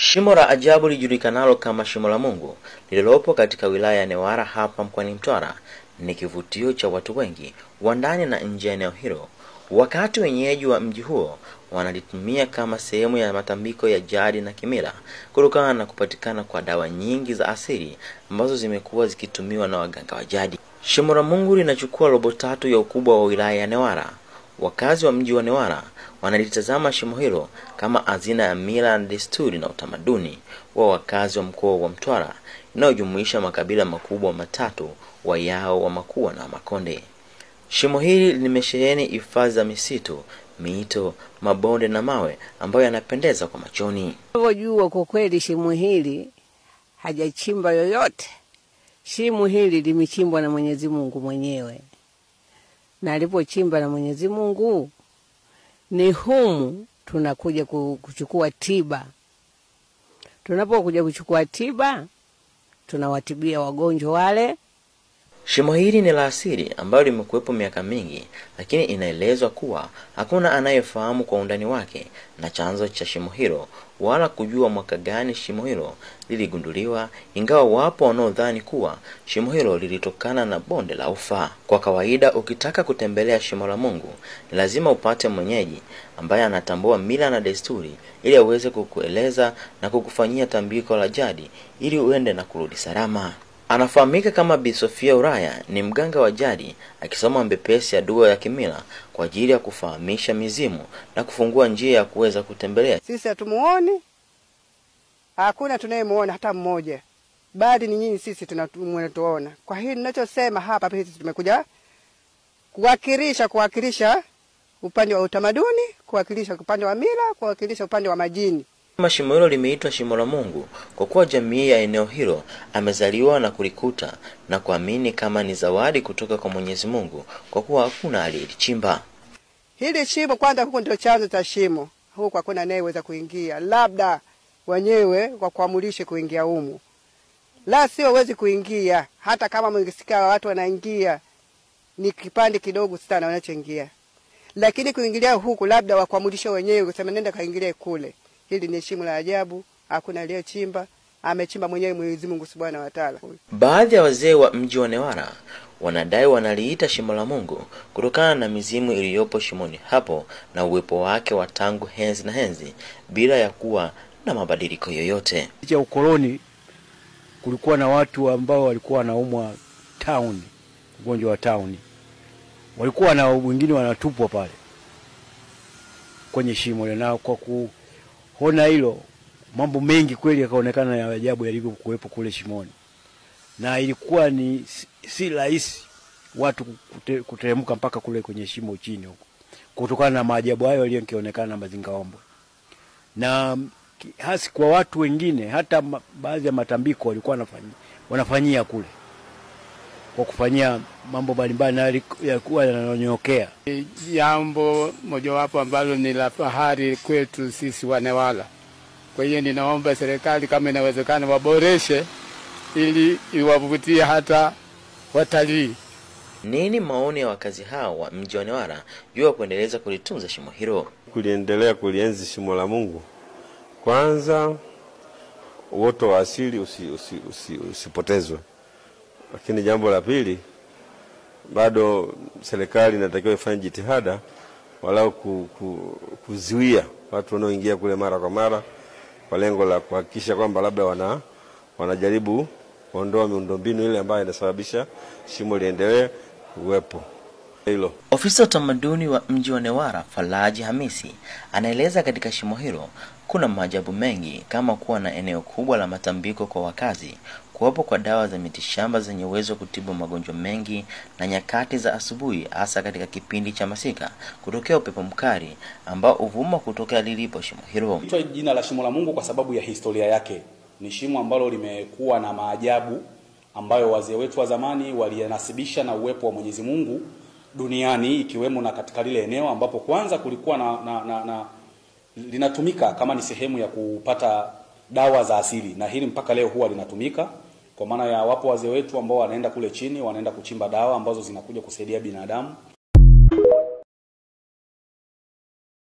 Shimo la ajabu lijulikanalo kama Shimo la Mungu lililopo katika wilaya ya Newala hapa mkoani Mtwara ni kivutio cha watu wengi wa ndani na nje ya eneo hilo. Wakati wenyeji wa mji huo wanalitumia kama sehemu ya matambiko ya jadi na kimila kutokana na kupatikana kwa dawa nyingi za asili ambazo zimekuwa zikitumiwa na waganga wa jadi. Shimo la Mungu linachukua robo tatu ya ukubwa wa wilaya ya Newala. Wakazi wa mji wa Newala wanalitazama shimo hilo kama hazina ya mila na desturi na utamaduni wa wakazi wa mkoa wa Mtwara inayojumuisha makabila makubwa matatu, Wayao, Wamakua na Makonde. Shimo hili limesheheni hifadhi za misitu, mito, mabonde na mawe ambayo yanapendeza kwa machoni. Jua kwa kweli shimo hili hajachimba yoyote. Shimo hili limechimbwa na Mwenyezi Mungu mwenyewe. Na alipochimba na Mwenyezi Mungu ni humu tunakuja kuchukua tiba. Tunapokuja kuchukua tiba tunawatibia wagonjwa wale. Shimo hili ni la asili ambalo limekuwepo miaka mingi, lakini inaelezwa kuwa hakuna anayefahamu kwa undani wake na chanzo cha shimo hilo wala kujua mwaka gani shimo hilo liligunduliwa, ingawa wapo wanaodhani kuwa shimo hilo lilitokana na bonde la ufa. Kwa kawaida ukitaka kutembelea Shimo la Mungu ni lazima upate mwenyeji ambaye anatambua mila na desturi ili aweze kukueleza na kukufanyia tambiko la jadi ili uende na kurudi salama. Anafahamika kama Bi Sofia Uraya, ni mganga wa jadi akisoma mbepesi ya dua ya kimila kwa ajili ya kufahamisha mizimu na kufungua njia ya kuweza kutembelea. Sisi hatumuoni, hakuna tunayemuona hata mmoja, bali ni nyinyi sisi tunatuona. Kwa hiyo ninachosema hapa, sisi tumekuja kuwakilisha upande wa utamaduni, kuwakilisha upande wa mila, kuwakilisha upande wa majini. Shimo hilo limeitwa Shimo la Mungu kwa kuwa jamii ya eneo hilo amezaliwa na kulikuta na kuamini kama ni zawadi kutoka kwa Mwenyezi Mungu kwa kuwa hakuna aliyelichimba. Hili shimo kwanza, huko ndio chanzo cha shimo. Huko hakuna anayeweza kuingia, labda wenyewe kwa kuamulishe kuingia humu. La sio hawezi kuingia, hata kama mngesikia watu wanaingia ni kipande kidogo sana wanachoingia. Lakini kuingilia huku labda wakuamulishe wenyewe kusema nenda kaingilie kule. Hili ni shimo la ajabu, hakuna aliyechimba, amechimba mwenyewe Mwenyezi Mungu Subhanahu wa Ta'ala. Baadhi ya wazee wa mji wa Newala wanadai wanaliita Shimo la Mungu kutokana na mizimu iliyopo shimoni hapo na uwepo wake wa tangu enzi na enzi bila ya kuwa na mabadiliko yoyote. Cha ukoloni kulikuwa na watu ambao walikuwa wanaumwa town, ugonjwa wa town. Walikuwa na wengine wanatupwa pale kwenye shimo, na kwa kuona hilo mambo mengi kweli yakaonekana ya ajabu yalivyokuwepo kule shimoni. Na ilikuwa ni si rahisi watu kuteremka mpaka kule kwenye shimo chini huko kutokana na maajabu hayo yaliyoonekana na mazingaombwe. Na hasi kwa watu wengine, hata baadhi ya matambiko walikuwa wanafanyia kule kwa kufanyia mambo mbalimbali na yalikuwa yananyokea. Jambo mojawapo ambalo ni la fahari kwetu sisi wa Newala. Kwa hiyo ninaomba serikali kama inawezekana waboreshe ili iwavutie hata watalii. Nini maoni ya wakazi hao wa mji wa Newala juu ya kuendeleza kulitunza shimo hilo? Kuliendelea kulienzi Shimo la Mungu, kwanza uoto wa asili usipotezwe. Lakini jambo la pili, bado serikali inatakiwa ifanye jitihada walau kuzuia watu wanaoingia kule mara kwa mara kwa lengo la kuhakikisha kwamba labda wanajaribu kuondoa miundombinu ile ambayo inasababisha shimo liendelee kuwepo. Hilo. Ofisa utamaduni wa mji wa Newala Falaji Hamisi anaeleza katika shimo hilo kuna maajabu mengi kama kuwa na eneo kubwa la matambiko kwa wakazi, kuwepo kwa dawa za mitishamba zenye uwezo kutibu magonjwa mengi, na nyakati za asubuhi hasa katika kipindi cha masika kutokea upepo mkali ambao uvuma kutokea lilipo shimo hilo. Huitwa jina la Shimo la Mungu kwa sababu ya historia yake. Ni shimo ambalo limekuwa na maajabu ambayo wazee wetu wa zamani waliyanasibisha na uwepo wa Mwenyezi Mungu duniani, ikiwemo na katika lile eneo ambapo kwanza kulikuwa na linatumika kama ni sehemu ya kupata dawa za asili, na hili mpaka leo huwa linatumika kwa maana ya wapo wazee wetu ambao wanaenda kule chini, wanaenda kuchimba dawa ambazo zinakuja kusaidia binadamu.